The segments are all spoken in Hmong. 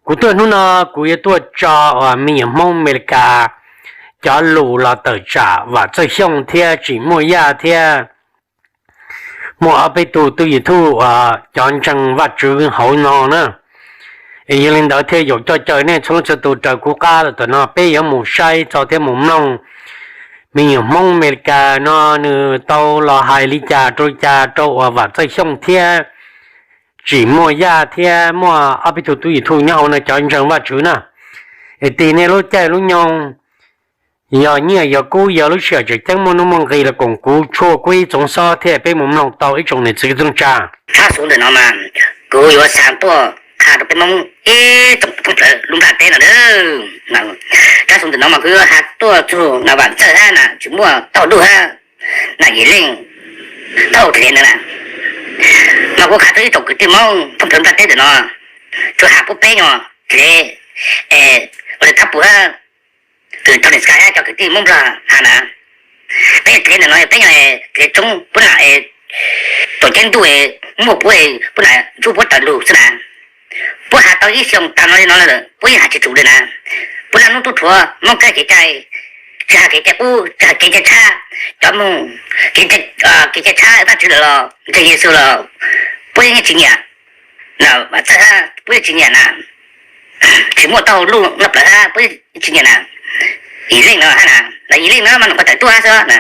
Kuv tuaj hnub no kuv yuav tuaj tso uas me nyuam Hmoob Amelikas cov lus los tawm tsam Vam Txawj Xyooj thiab Tsim Muaj Yaj thiab muaj ob peb tug tub YouTube uas cov ntseeg Vajtswv hauv no na. Yog li ntawd thiaj yuav coj caw nej txhua leej txhua tus raws kuv qab lawm tam no peb yuav mus saib txog thiab mus mloog me nyuam Hmoob Amelikas no nws tau los hais li cas rau li cas rau uas Vam Txawj Xyooj thiab Tsim Muaj Yaj thiab muaj ob peb tug tub YouTube nyob hauv no cov ntseeg Vajtswv na. Es tig nej lub caij lub nyoog, yog nyiaj yog kub yog lub sij hawm tseem ceeb muaj nuj muaj nqis los koom kuv tshuaj kuv ib tsoom xob thiab peb mus mloog tau ib tsoom niam txiv kwv tij neej tsa. Tshaj xov ntawm no mas kuv yuav xav tuaj qha rau peb Hmoob ib tsoom thoob plaws lub nplaj teb no. Tshaj xov ntawm no mas kuv yuav hais tuaj txug na Vam Txawj hab na Tsim Muaj Yaj hab na Yim Leej, tau tes ntawd na, mas kuv qha rau ib tsoom kwv tij Hmoob thoob plaws lub nplaj teb ntawm no, tsuas has puab peb nyuag tes, es ua li thab pus hab, kws tau nim skab hab cov kwv tij Hmoob Nplog has na, peb tes ntawm no peb nyuag tes tsoob puab nam, tuam ceeb ntuj muaj puab, puab nam ntsub puab tawm lug xwb na. Puab has tau ib xyoos tas no li no lawm puab yeej has tsis tsum li na. Puab naj nub tub rhuav Hmoob kab kev cai, tsis has kev cai qub tsis has kev cai tshab, cov moog kev cai tshab Vaajtswv lawm los ntseeg Yexus los puab yeej tsis nyiam. Vam Txawj hab puab yeej tsis nyiam na. Tsis muaj tau luj no plawv hab puab yeej tsis nyiam na. Yim Leej no hab na, Yim Leej no mas nyuam qhuav tawm tuaj hab xwb na.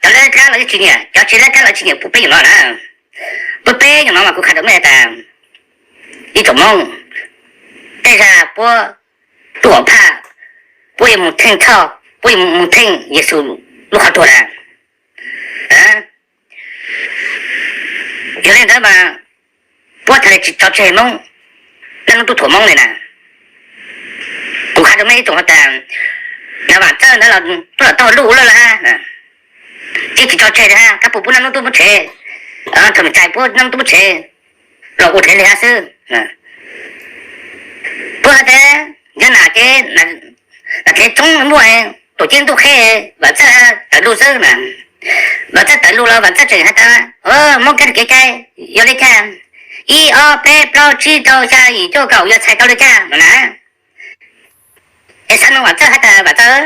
Cov lab kab los yeej tsis nyiam, cov tsis lab kab los tsis nyiam puab peb nyuam no na. Puab peb nyuam no mas kuv qha rau mej tas, ib tsoom Hmoob, tej zag puab tuaj phaj, puab yuav mus theej txhoj, puab yuav mus theej Yexus lub qhov tuag na. Yog li ntawd mas puab txhaj le tsis tso tseg Hmoob, naj nub tub rhuav Hmoob li na. Kuv qha rau mej ib tsoom has tas, na Vam Txawj ntawd los tuaj los tau luj ua luaj lawm hab, ces tsis tso tseg li hab, kab pus puab naj nub tub muab tshev, thaum ntxais puab naj nub tub muab tshev los ua dlev li hab xwb. Puab has tas yog nam ces nam tes tsoob muaj tuam ceeb ntuj qheb, Vam Txawj tawm lug xwb na. Vam Txawj tawm lug los Vam Txawj tseem has tas, Hmoob kab kev cai yog li cas, ib ob peb plaub tsib rau xya yim cuaj kaum yog txhais tau li cas no na. Es xav nug Vam Txawj has tas Vam Txawj,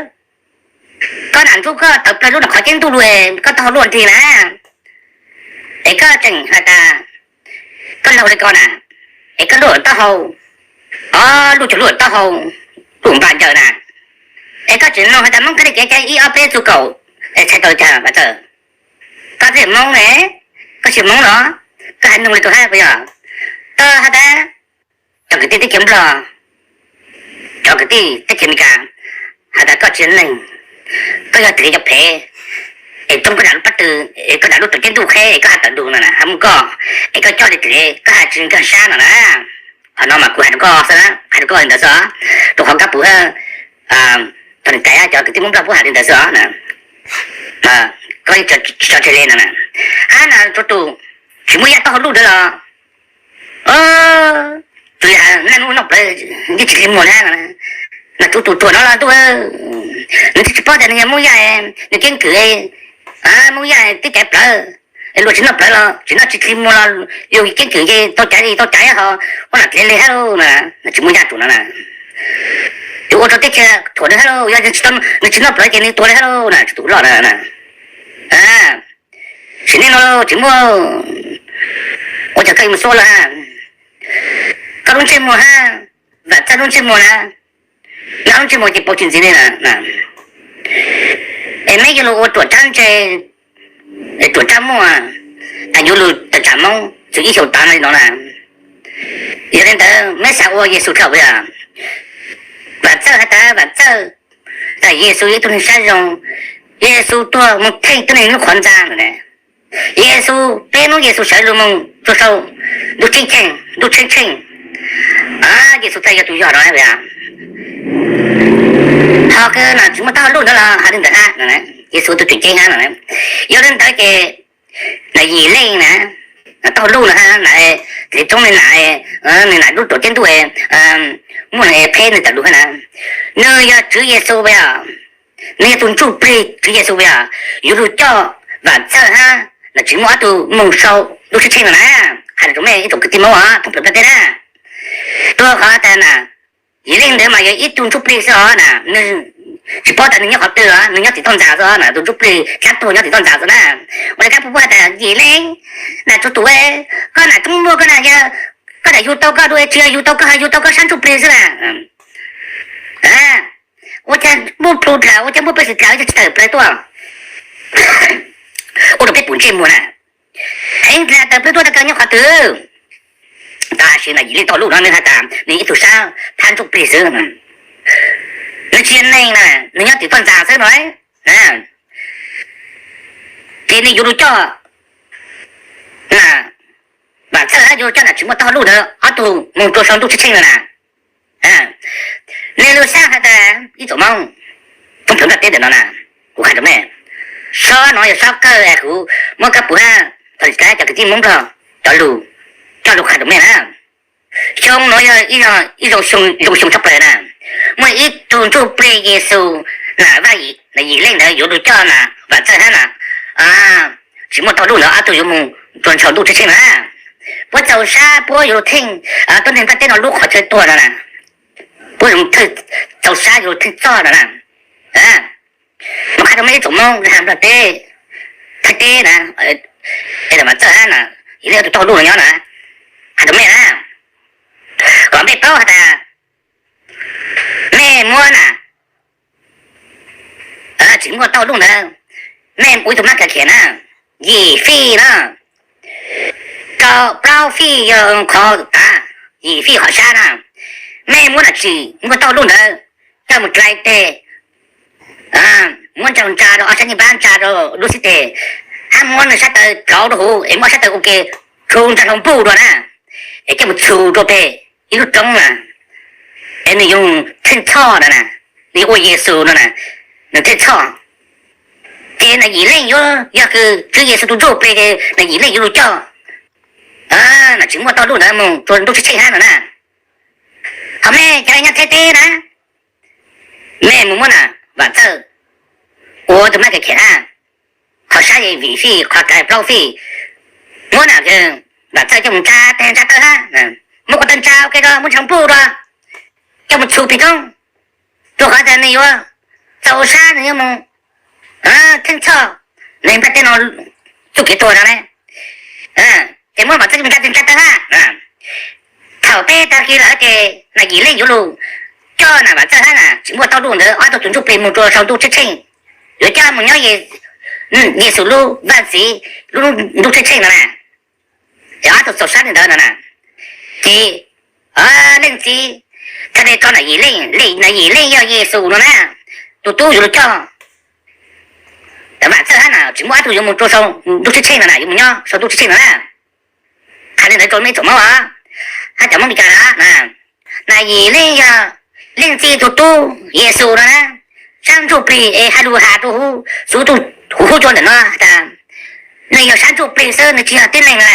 koj nam ntsub koj tawv plawg lub qhov ceeb ntuj lug, koj tau luaj nrig na, es koj tseem has tas koj laug li ko na, es koj luaj taub hau, o, luaj cuag luaj taub hau, luaj npaj ncaws na, es koj tseem nug has tas Hmoob kab kev cai ib ob peb cuaj kaum, es txhais tau li cas Vam Txawj? Koj txawj Hmoob ne, koj tsis Hmoob los koj has nug li ko hab puas yog? Koj has tas cov kwv tij teb chaws Nplog, cov kwv tij teb chaws Amelikas has tas koj tsis yog neeg, koj yog tes cov phem, es tsoob koj nam lub pab tw, es koj nam lub tuam ceeb ntuj qheb, es koj has tawm lug no na, has muaj koj, es koj coj li tes, koj has tsis nkaag sab no na. Qhov no mas kuv has rau koj xwb, has rau koj li ntawd xwb, rau qhov kab pus hab, thaum nim tais cov kwv tij Hmoob Nplog puab has li ntawd xwb, koj tsis tso tseg li no na. Hab na rau tus Tsim Muaj Yaj taub hau luj ntawd los, tus yog naj nub noj plawv yeej tsis dlig muag na, mas tus tus ruam no los ntuj, nws twb tsis paub tas nws yog Hmoob Yaj, nws keeb kwm Hmoob Yaj tib caiv plawv, luag tsis noj plawv los tsis noj tsis dlig muag los yug keeb kwm ces tau caiv li tau caiv ho, ua nam dlev li hab lauj na, Tsim Muaj Yaj tus no na. Yus ua rau teb chaws ruam nws hab lauj, yog nws tsis noj plawv ces nws tuag li hab lauj na, tus loj na. Sim neej no Tsim Muaj, ua cas koj yuav mus xub lawm hab? Koj lub ntsej muag hab, Vam Txawj lub ntsej muag na, nab lub ntsej muag ces paus tsis ntxiv li na. Es meb yuav lug ua ruam tsab ntse, ruam tsab muaj, yuav lug tawm tsam Hmoob txug ib xyoos tav no li no na. Yog li ntawd meb xav ua Yexus thaum puas yog? Vam Txawj has tas Vam Txawj, tas Yexus yog ib tug neeg sab zoo, Yexus tuag moog theej tib neeg lub qhov ntxa no ne. Yexus, peb Hmoob Yexus sawv lug moog rua sau ntuj tsheej tsheej, ntuj tsheej tsheej. Yexus txawm yog tus yog no puas yog? Ho kws nam Tsim Muaj taub hau luj ntawd los has li ntawd hab, Yexus tus tseem ceeb hab no. Yog li ntawd ces nam Yim Leej na, taub hau luj no hab, nam tes tsoob li nam, nws nam lub tuam ceeb ntuj muaj nws qheb nws tawm lug hab na. Nws yog Tswv Yexus puas yog? Nws yog tus ntsuj plig Tswv Yexus puas yog? Yuav lug coj Vam Txawj hab nam Tsim Muaj ob tug moog sau ntuj tsheej tsheej no na. Has rau mej ib tsoom kwv tij Hmoob thoob plaws nplaj teb na, Rua qhov tas na, Yim Leej ntawd mas yog ib tug ntsuj plig xwb os na, nws tsis paub tas nws nyob qhov twg os, nws nyob tim toj ntxas xwb os na, tus ntsuj plig dlaab tuag nyob tim toj ntxas xwb na. Ua li kab puab puab has tas Yim Leej na, tsuas tus, koj na tub muaj koj na yog, koj na yug tau koj dua tsis yog yug tau koj, yug tau koj sab ntsuj plig xwb na. Ua cas muaj plhu dlaws, ua cas muaj pej xwm dlaws, ua cas tsis tawm plawg tuaj, ua rau peb pum ntsej muag na. Heev dlaws tawm plawg tuaj tau kawg nyob qhov twg? Tam sim no Yim Leej tau luj no nws has tas nws ib tug sab phab ntsuj plig xwb, nws tsis yog neeg na, nws nyob tim toj ntxas xwb no. Ces nws yuav lug coj na, Vam Txawj hab yuav lug coj na Tsim Muaj Tau Luj ntawd ob tug moog rua sau ntuj tsheej tsheej no na. Nws lug saab has tas ib tsoom Moob, thoob plawg nplaj teb ntawm no na, kuv qha rua mej, sob no yog sob kawg es kuv muab kab puab hab txhua cov kwv tij Moob Nplog cov lug coj lug qha rua mej na. Xyoo no yog ib zoo xyoo tshaj plawg na, muaj ib tug ntsuj plig Yexus na, Vaj Yim Leej ntawd yuav lug coj na Vam Txawj hab na Tsim Muaj Tau Luj ntawd ob tug yuav moog rua sau ntuj tsheej tsheej na. Puab txaus sab puab yuav lug theej tuab neeg nplaj teb no lub qhov chaw tuag no na. Puab txaus sab yuav lug theej txhoj no na. Mas qha rua mej ib tsoom Moob has Nplog teb, Thaib teb na, es Vam Txawj hab na, Yim Leej ob tug tau luj no nyob na, qha rua mej na, kom mej paub has tas mej muab na Tsim Muaj Tau Luj ntawd, mej ua ib tug mab khav khiav na, yim fij na, rau plaub fij yog qhov tav, yim fij qhov sab na, mej muab na Tsim Muaj Tau Luj ntawd coj moog dlai teg, muab ntsaug ntsa rau ob sab ncej npab, ntsa rau lub xib teg, hab muab nws sab taw rauv rua huv es muab sab taw ua ke tshua ntsa hlau npuj dua na, es coj moog txhua rua peg ib lub roob na, es nws yuav theej txhoj no na, nws yuav ua Yexus no na, nws theej txhoj. Ces na Yim Leej yuav yog kws Tswv Yexus tug ntsuj plig, ces na Yim Leej yuav lug coj na Tsim Muaj Tau Luj ntawd moog rua ntuj tsheej tsheej hab no na. Ho mej cov nyob Thaib teb na, mej moog muab na Vam Txawj ua tug mab khav khiav hab, qhov sab yim fij, qhov kawg plaub fij, muab na Vam Txawj coj moog ntsa teg ntsa taw hab, muab quav taw ntsa ua ke rua, muab ntsaug npuj rua, coj moog txhua peg roob, rua qhov tas nws yuav txaus sab nws yuav moog theej txhoj neeg nplaj teb no txuj kev tuag no na. Ces muab Vam Txawj coj moog ntsa teg ntsa taw hab. Thaum peb tag kis lawm ces na Yim Leej yuav lug coj na Vam Txawj hab na Tsim Muaj Tau Luj ntawd ob tug tus ntsuj plig moog rua sau ntuj tsheej tsheej, yuav coj moog nyob Yexus lub vaj ntxiv lub ntuj tsheej tsheej no na. Es ob tug txaus sab li ntawd no na, ces leej txiv tha le rau na Yim Leej, na Yim Leej yog Yexus no na, tus tub yuav lug coj Vam Txawj hab na Tsim Muaj ob tug yuav moog rua sau ntuj tsheej tsheej no na, yuav moog nyob sau ntuj tsheej tsheej no na. Qha li ntawd rua mej tsoom Moob os, hab cov Moob Meskas na, na Yim Leej yog leej txiv tug tub Yexus no na, sab ntsuj plig es has lug has rua huv, xuv tug huv huv cua ntawm no tas nws yog sab ntsuj plig xwb, nws tsis yog tib neeg na,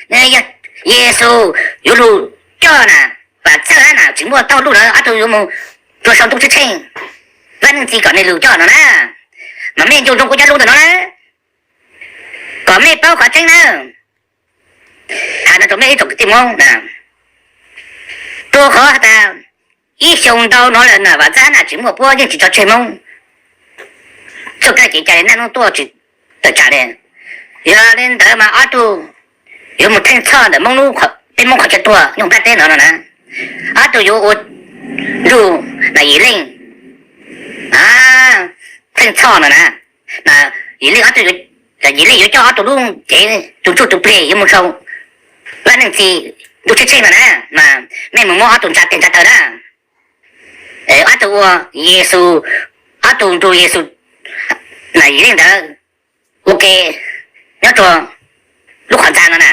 nws yog Yexus yuav lug coj na Vam Txawj hab na Tsim Muaj Tau Luj ntawd ob tug yuav moog rua sau ntuj tsheej tsheej, Vaj Leej Txiv kom nws lug coj no na. Mas mej nco ntsoov kuv cov lug ntawm no na, kom mej paub qhov tseeb na. Has no rua mej ib tsoom kwv tij Moob na, rua qhov has tas ib xyoo ntau no lawm na Vam Txawj hab na Tsim Muaj puab yeej tsis tso tseg Moob, txuj kab cev ca le naj nub tuaj tsis tawm tsam le. Yog li ntawd mas ob tug yuav moog theej txhoj ntawm Moob lub, peb Moob qhov chaw tuag nyob nplaj teb no no na. Ob tug yuav ua nrug na Yim Leej theej txhoj no na. Yim Leej ob tug, Yim Leej yuav coj ob tug lub cev tug ntsuj tug plig yuav moog sau Vaj Leej Txiv ntuj tsheej tsheej no na, mas mej moog muab ob tug ntsa teg ntsa taw na. Ob tug ua Yexus, ob tug nrug Yexus na Yim Leej ntawd ua ke nyob rua lub qhov ntxa no na.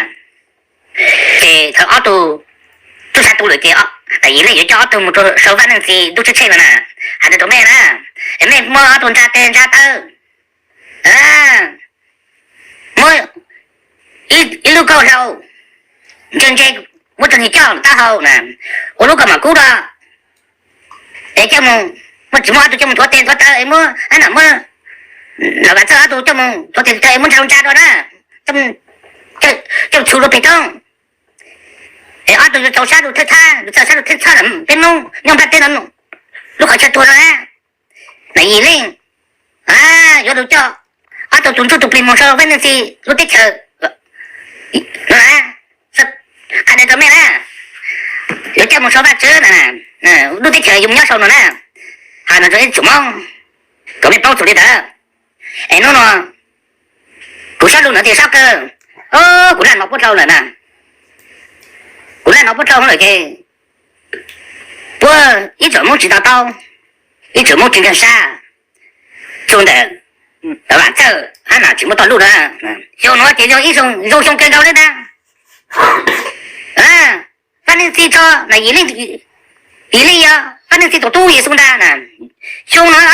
Ces thaum ob tug tub sab tu lawm ces Yim Leej yuav coj ob tug moog rua sau Vaj Leej Txiv ntuj tsheej tsheej no na. Has no rua mej na, es mej muab ob tug ntsa teg ntsa taw, muab ib lub kauj hlau ntse ntse, muab tug niag coj taub hau na, ua lub kaus mom kub rua, es coj moog, muab tsis muab ob tug coj moog nthuav teg nthuav taw, es muab, muab na Vam Txawj ob tug coj moog nthuav teg nthuav taw es muab ntsa ntsa rua na, coj txhu rua peg roob. Es ob tug yuav txaus sab lug thawj thab, lug txaus sab lug theej peb Hmoob nyob nplaj teb no lub qhov chaw tuag no na, Yim Leej yuav lug coj ob tug tus ntsuj tus plig moog sau vaaj neej txi lub teb chaws no na, qha no rua mej na, yuav coj moog sau Vaajtswv na, lub teb chaws yug nyob sau no na, has no rua ib tsoom Moob kom mej paub txug li ntawd. Es nub nua kuv sab lug no tes sab kawg, kuv laj no puab dlhau lawm na, kuv laj no puab dlhau lawm ces puab ib tsoom Moob tsi to taub, ib tsoom Moob tsi nkaag sab, txug ntawm Vaam Txawj hab na tsi muaj toj luj na. Xyoo nuav ces yog ib xyoo zoo xyoo kawg nkaus le ntag. Vaaj neej txi tso na, Yim Leej, Yim Leej yog vaaj neej txi tus tub Yexus ntag na. Xyoo nuav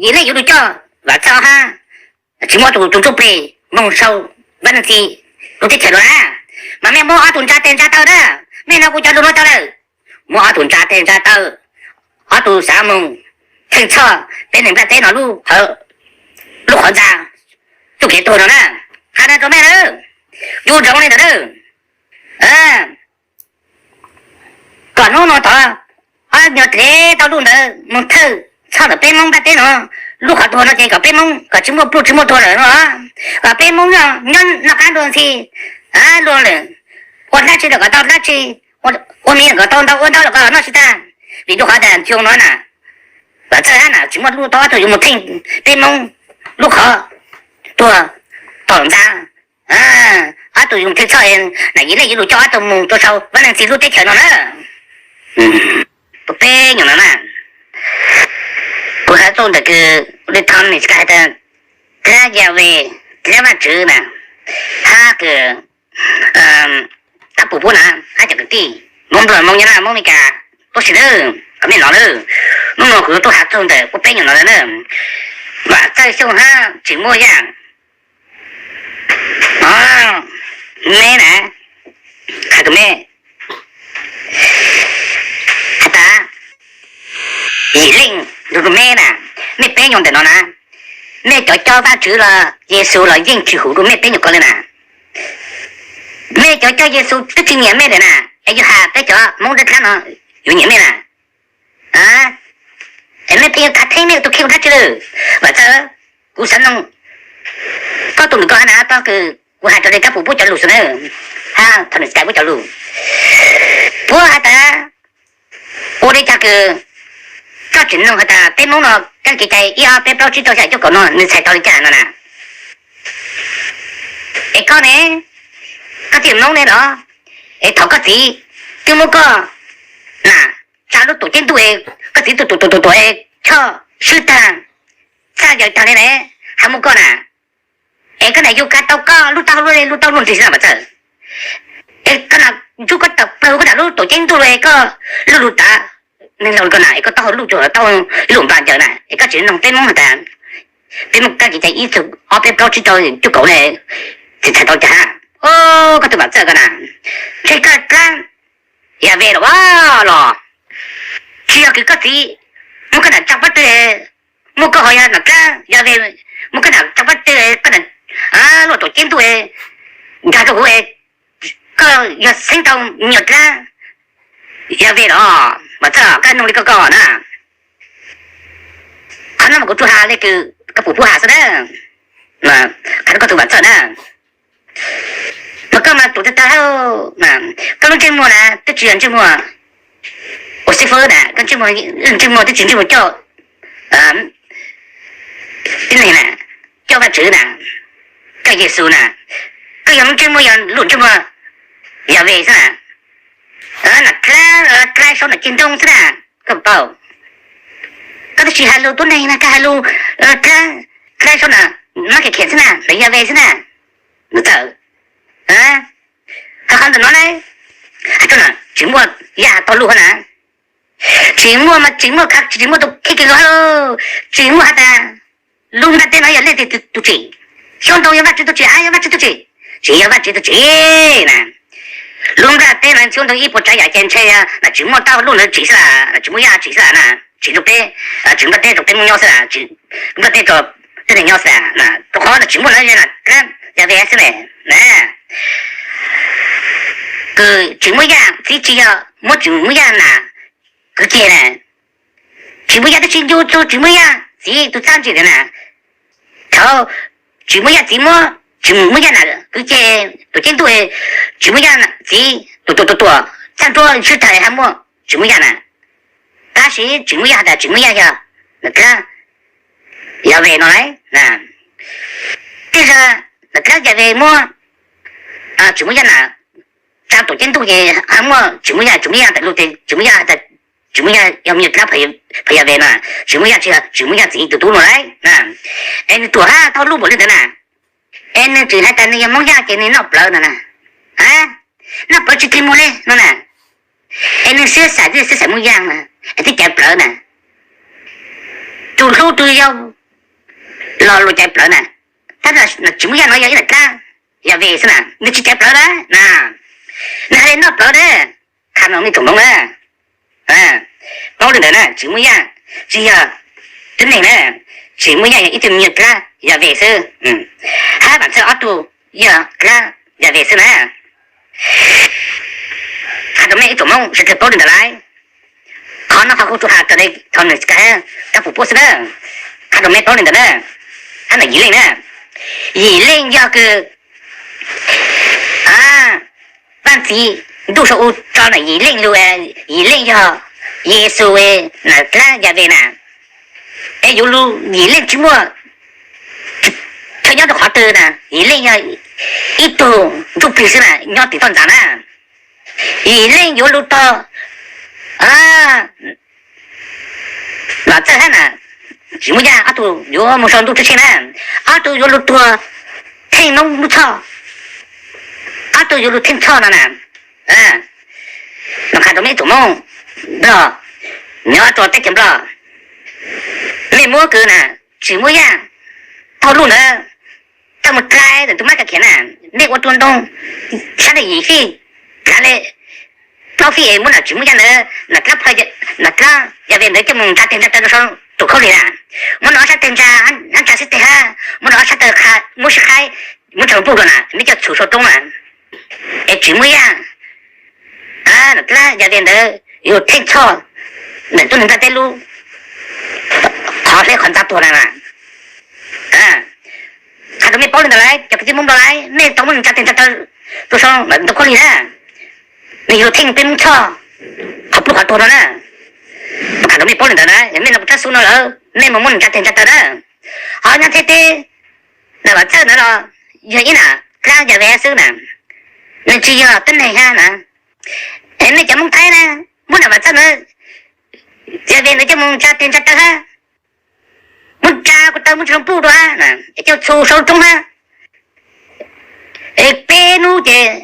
Yim Leej yuav lug coj Vaam Txawj hab tsi muaj tus tus ntsuj plig moog sau vaaj neej txi lub teb chaws nuav na. Mas mej muab ob tug ntsa tes ntsa taw na, mej nov kuv cov lug nuav tau lawm, muab ob tug ntsa tes ntsa taw, ob tug xaav moog theej txhoj peb neeg nplaj teb no lub qhov ntxa txuj kev tuag no na, has no rua mej na, yuav zoo le ntawd na. Kom nub nua tod ob nyuag dlev tau luj ntawd moog theej txhoj ntawm peb Moob nplaj teb no lub qhov tuag no ces kom peb Moob kom tsi muaj pluj tsi muaj tuag lawm no, kom peb Moob nyob noj qab ntuag ntxhi luag lawm, ua dlaab tsi los kom tau dlaab tsi, ua miv kom tau ntau, ua ntau los kom noj tsi tag. Vim rua qhov tas xyoo nuav na, Vaam Txawj hab na tsi muaj luj tau ob tug yuav moog theej peb Moob lub qhov tuag tom ntxa. Ob tug yuav moog theej txhoj na, Yim Leej yuav lug coj ob tug moog rua sau vaaj neej txi lub teb chaws no na. Peb nyuam no na, kuv has txuj ntawm kws li tho Meskas has tas dlaab Yaves, dlaab Vaajtswv na, hab kws Kab Pum Pub na, hab cov kwv tij Moob Nplog, Moob Nyab Laj, Moob Amelikas, tuab si lawm, kom mej nov lawm. Nub nua kuv tuaj has txuj ntawm kuv peb nyuam no lawm na. Vaam Txawj Xyooj hab Tsim Muaj Yaj, meb na, has rua mej has tas, Yim Leej nrug rua meb na, mej peb nyuam ntawm no na, mej cov coj Vaajtswv los Yexus los yeej tsi hum rua mej peb nyuam ko le na. Mej cov coj Yexus twb tsi nyiam mej lawm na, es yug has peb cov Moob dlaab dlaab no yuav nyiam mej na. Es mej peb yuav khav theeb mej tus kheej ua dlaab tsi lawm? Vaam Txawj, kuv xav noog koj tug lug ko hab na, tog kws kuv has rua le Kab Pum Pub cov lug xwb na, hab tho Meskas Pub cov lug. Puab has tas ua le caag kws koj tsim noog has tas peb Moob no kab kev cai ib ob peb plaub tsib rau xya cuaj kaum no nws txhais tau li cas no na? Es koj ne, koj txij Moob ne los? Es thaum koj txiv twb muab koj na tsa lub tuam ceeb ntuj es koj txiv tu tu tu tu tuam es choj swb tag, txaj yaws tag li ne, hab muab koj na, es koj nam yug kag tau koj lub taub hau luaj li lub taub hau luaj nrig xwb na Vaam Txawj. Es koj nam ntsub koj tawm plawg koj nam lub tuam ceeb ntuj luaj es koj lub lug tav neeg laug li ko na, es koj taub hau luj cuag taub hau ib lub nplas ncaws na, es koj tseem noog peb Moob has tas peb Moob kab kev cai ib txug ob peb plaub tsib rau cuaj kaum ne, txhais tau li cas hab? Koj tug Vaam Txawj ko na, ntshe koj dlaab Yaves los los? Tsi yog kws koj txiv muab koj nam tsa pob tw, muab koj ho yog nam dlaab Yaves, muab koj nam tsa pob tw, koj nam luaj tuam ceeb ntuj nkag rua huv, koj yog xeeb tau me nyuam dlaab Yaves los? Vaam Txawj, koj noog li ko ko na. Qhov no mas kuv tsuas has le kws Kab Pum Pub has xwb na. Qhov no koj tug Vaam Txawj na, mas koj mas tus tag tag, koj lub ntsej muag na twb tsis yog ntsej muag ua xib fwb na, koj ntsej muag, ntsej muag twb tsis ntsej muag coj tib neeg na, coj Vaajtswv na, coj Yexus na, koj yog lub ntsej muag yog lub ntsej muag Yaves xwb na. Nam dlaab, dlaab saub nam ceg nrooj xwb na, koj paub. Koj twb tsis has lug tuab neeg na, koj has lug dlaab, dlaab saub nam mab khem khem xwb na, nam Yaves xwb na. Txawj, qhov ntawm no na, has rua na tsis muaj yaj tau lug hab na. Tsis muaj mas tsis muaj khav, tsis muaj tus kheej kawg nkaus, tsis muaj has tas lub nplaj teb no yog leej twg tug tsim, xyoo ntoo yog Vaajtswv tug tsim hab yog Vaajtswv tug tsim? Tsis yog Vaajtswv tug tsim na. Lub nplaj teb no xyoo ntoo ib puas tsav yam ces ntshe yog nam tsis muaj tau lub ntawd tsim xwb las, nam tsis muaj yaj tsim xwb las na, tsim rua peb, tsim nplaj teb rua peb Moob nyob xwb las, tsim nplaj teb rua tej neeg nyob xwb las, rua qhov nam tsis muaj lawm yog nam dlaab Yaves xwb ne na. Kws tsis muaj yaj txiv tsis yog muab tsis muaj yaj nam kwv ceg na, Tswv Muaj Yaj twb sib ncu txug Tswv Muaj Yaj txiv tus txaj ntsim na. Thaum Tswv Muaj Yaj txiv muab Tswv Muaj Yaj na kwv ceg tus ceeb ntuj, Tswv Muaj Yaj txiv tus tuam tuam tuam txaj nruab sib thaiv hab muaj Tswv Muaj Yaj na. Tab sis Tswv Muaj Yaj has tas Tswv Muaj Yaj yog na kab Yaves no lauj. Tej zaum na kab Yaves muab Tswv Muaj Yaj na tsa tuam ceeb ntuj ces hab muaj Tswv Muaj Yaj, Tswv Muaj Yaj tas lug ces Tswv Muaj Yaj has tas Tswv Muaj Yaj yog me nyuam dlaab phom Yaves no, Tswv Muaj Yaj tsis yog Tswv Muaj Yaj txiv tus tub no lauj. Es nws tuam hab tau luj npaum li ntawd na. Es nws tseem has tas nws yog Moob Yaj ces nws noj plawv no na. Noj plawv tsis kis mus li no na. Es nws siab xav twb siab xav Moob Yaj na, es twb caiv plawv na. Tug hlub tug yau los luag caiv plawv na. Tab sis Tswv Muaj Yaj no yog ib daim dlaab Yaves xwb na, nws tsis caiv plawv na. Nws has le noj plawv na. Qha no mej tsoom Moob na, paub li ntawd na, Tswv Muaj Yaj tsis yog tib neeg na. Tswv Muaj Yaj yog ib tug me nyuam dlaab Yaves xwb, hab Vam Txawj ob tug yog dlaab Yaves xwb na. Qha rau mej ib tsoom Moob sawv dlawg paub li ntawd lauj. Qhov no qhov kuv tsuas has raws li thaum nws kab puas puab xwb na. Qha rau mej paub li ntawd na. Hab na Yim Leej na, Yim Leej yog kws Vaaj Txiv ntuj sau u tso na Yim Leej lug, Yim Leej yog Yexus na dlaab Yaves na. Es yuav lug Yim Leej tsis muaj chaw nyob rau qhov twg na, Yim Leej yog ib tug ntsuj plig xwb na, nyob tim toj ntxas na. Yim Leej yuav lug tog Vam Txawj hab na, Tswv Muaj Yaj ob tug yuav moog sau ntuj tsheb tsheej na, ob tug yuav lug tuag theej noob lub txhoj, ob tug yuav lug theej txhoj no na. Nov qha rau mej tsoom Moob Nplog, nyob rau teb chaws Nplog, mej muab kws na, Tswv Muaj Yaj tau luj ntawd coj moog dlai ntawm tug mab ka khiav na, mej ua rua ntoo sab le yim fij, dlai le plaub fij es muab na Tswv Muaj Yaj ntawd na dlaab, na dlaab Yaves ntawd coj moog ntsa teg ntsa taw rua sau tus khaub lig na. Muab nov sab teg ntsa, hab ntsa sib teg hab muab nov sab taw qha, muab sib qhaib, muab tsaws npuj rua na, mej coj txhum sau roob na. Es Tswv Muaj Yaj na dlaab Yaves ntawd yug theej txhoj ntawm tub neeg nplaj teb lub qhov hleb qhov ntxa tuag na. Qha rau mej paub li ntawd lauj, cov kwv tij Moob Nplog lauj, mej tau muab nws ntsa teg ntsa taw rua sau ntawm ntug khaub lig na, nws yug theej peb Moob txhoj qhov pluj qhov tuag no na. Qha rau mej paub li ntawd na, yog mej nov kuv tsab xub no lawm mej moog muab nws ntsa teg ntsa taw na. Ho nyob Thaib teb, na Vam Txawj ntawd los yog ib na dlaab Yaves xwb na, nws tsis yog tib neeg hab na. Es mej cov Moob Thaib na, muab na Vam Txawj ntawd, Yaves ntawd coj moog ntsa teg ntsa taw hab, muab ntsa ko taw muab tsaws npuj rua hab, es coj txhum sau roob hab. Es peb nub ces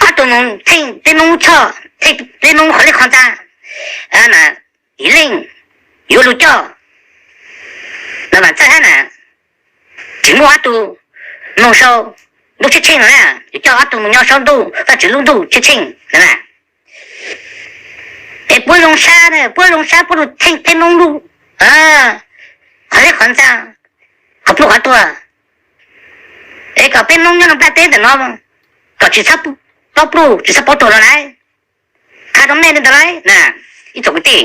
ob tug moog theej peb Moob txhoj, theej peb Moob qhov hleb qhov ntxa, Yim Leej yuav lug coj na Vam Txawj hab na, tsis muaj ob tug moog sau ntuj tsheb tsheej no na, yuav coj ob tug moog nyob saub ntuj, Vaajtswv lub ntuj tsheb tsheej no na. Es puab zoo sab, puab zoo sab puab lug theej peb Moob lub qhov hleb qhov ntxa, qhov pluj qhov tuag, es kom peb Moob nyob rau nplaj teb ntawm no kom tsis txhob paub pluj tsis txhob paub tuag no lauj. Qha rau mej li ntawd lauj na, ib tsoom kwv tij.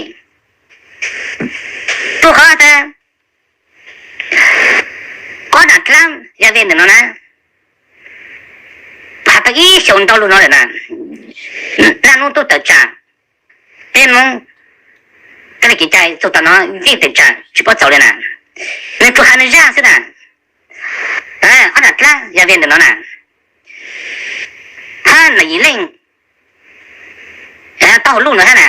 Rua qhov tas ob nam dlaab Yaves ntawm no na, has tau ib xyoos ntau lug no lawm na, naj nub tuaj tawm tsam peb Moob, koj le kev cai txug tom no yeej tawm tsam tsis paub txaus li na. Nws tsuas has nws zaj xwb na. Ob nam dlaab Yaves ntawm no na, hab na Yim Leej tau hauv luj ntawd hab na,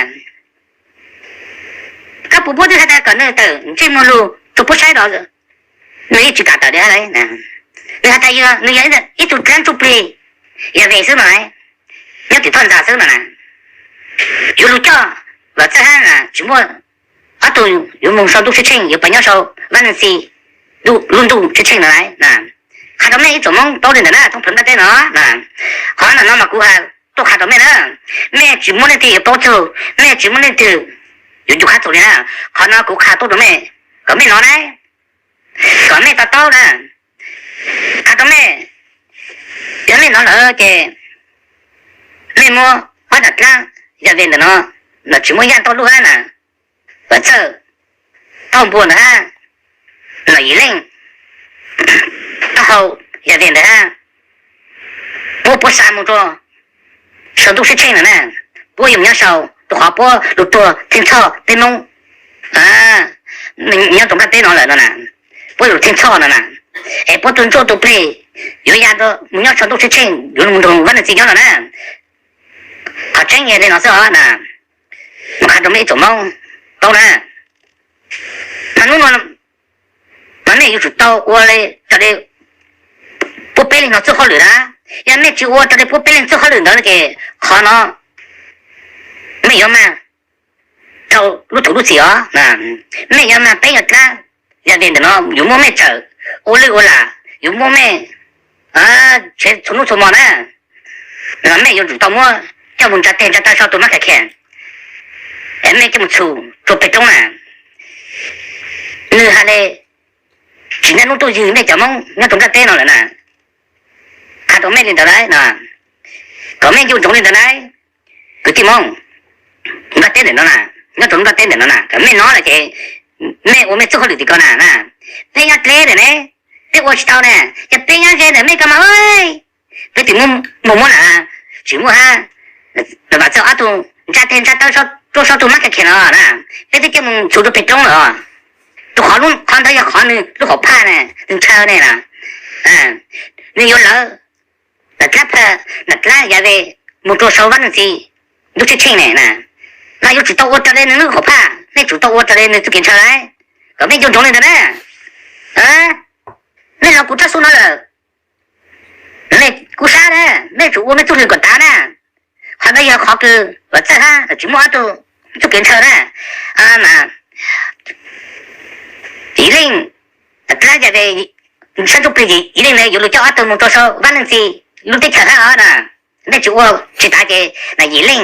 koj puas puab twb has tas kom nws tawm ntsej muag lug rua puab saib los nws yeej tsis kam tawm li. Nws has tas yog nws yog ib tug dlaab ntsuj plig Yaves xwb no, nyob tim toj ntxas xwb no na, yuav lug coj Vam Txawj hab na tsis muaj ob tug yuav moog sau ntuj tsheb tsheej, yuav pas nyob sau Vaaj Leej Txi lub ntuj tsheb tsheej no lauj. Qha rau mej ib tsoom Moob paub li ntawd na, thoob plawv nplaj teb no. Qhov no no mas kuv tuaj qha rau mej na, mej tsis muaj leej twg yuav paub txug, mej tsis muaj leej twg yuav ncu qab txug li na. Qhov no kuv qha tuaj rau mej kom mej nov na, kom mej to taub na. Qha rau mej, yog mej nov lawm ces mej muab ob nam dlaab Yaj Vej ntawm no, los tsis muaj Yaj Tauj Luj hab na, Vam Txawj, Tauj Npua ntawd hab, los Yim Leej, Tauj Hau, Yaj Vej ntawd hab, puab, puab xa mus rua sau ntuj sib tsheej lawm na, puab yuav mus nyob sau rua qhov puab lug tuag theej txhoj peb Moob, nyob rua nplaj teb no lawm no na, puab yuav lug theej txhoj no na, es puab tug ntsuj tug plig yuav ya rua mus nyob sau ntuj sib tsheej yuav lug nrug Vab Leej Txiv nyob no na. Qhov tseeb yog le no xwb os na, mas qha rua mej ib tsoom Moob paub na. Mas hnub no mas mej yuav tsum tau ua le raws le puab peb leeg no txuj hauj lwm na. Yog mej tsis ua raws le puab peb leeg txuj hauj lwm ntawd no ces qhov no mej yuav mag rau lub thaum lub txim os. Mej yuav mag peb yog dlaab, Yaj Vej ntawm no yuav muab mej tsawm ua lwj ua lam, yuav muab mej tshev txhua hnub txhua hmo na. Mej yuav tsum tau muab coj mus ntsa teg ntsa taw sau tus mab kha khe, es mej coj mus txhum rua peg roob na. Nwg has le tsis naj nub tuaj ywg mej cov Moob nyob rua nplaj teb no lawm na. Qha rua mej le ntawd na, kom mej ncu ntsoov le ntawd na, kwv tij Moob nplaj teb ntawm no na, nyob rua nplaj teb ntawm no na, kom mej nov lawm ces mej ua mej txuj hauj lwm tim ko na. Peb nyob dleb ntawm ne, peb ua tsis tau na, yog peb nyob ze ntawm mej ko mas peb twb muab muab na, tsis muaj hab. Vam Txawj ob tug ntsa teg ntsa taw rua sau tus mab kha khe no na, peb twb coj mus txhum rua peg roob lawm. Rua qhov lub qhov ntawd yog qhov nwg lub hauv phaj ne, nwg ntshaw ne na, nwg yuav lawv nam dlaab phaj, nam dlaab Yaj Vej mus rua sau Vab Leej Txiv ntuj sib tsheej ne na. Mas yuav tsum tau ua raws le nwg lub hauv phaj, mej tsum tau ua raws le nwg txuj kev ntshaw lawm, kom mej ncu ntsoov le ntawd na. Mej los kuv txoj xub no lawm, mej kuj sab na, mej tsum ua mej txuj lwm kom tav na. Qhov ntawd yog qhov kws Vam Txawj hab tsis muaj ob tug txuj kev ntshaw na. Mas Yim Leej, dlaab Yaj Vej, sab ntsuj plig Yim Leej ntawd yuav lug coj ob tug mus rua sau Vab Leej Txiv lub teb chaws hab os na. Mej tsis ua tsis tav ces na Yim Leej,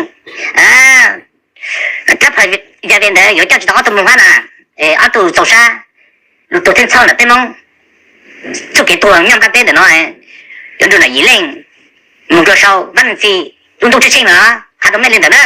dlaab phaj Yaj Vej ntawd yuav coj tsis tau ob tug mus hab na. Ob tug txaus sab, lug tuag theej txhoj ntawm peb Moob txuj kev tuag nyob nplaj teb ntawm no, yuav nrug na Yim Leej mus rua sau Vab Leej Txiv lub ntuj sib tsheej no. Qha rua mej le ntawd na.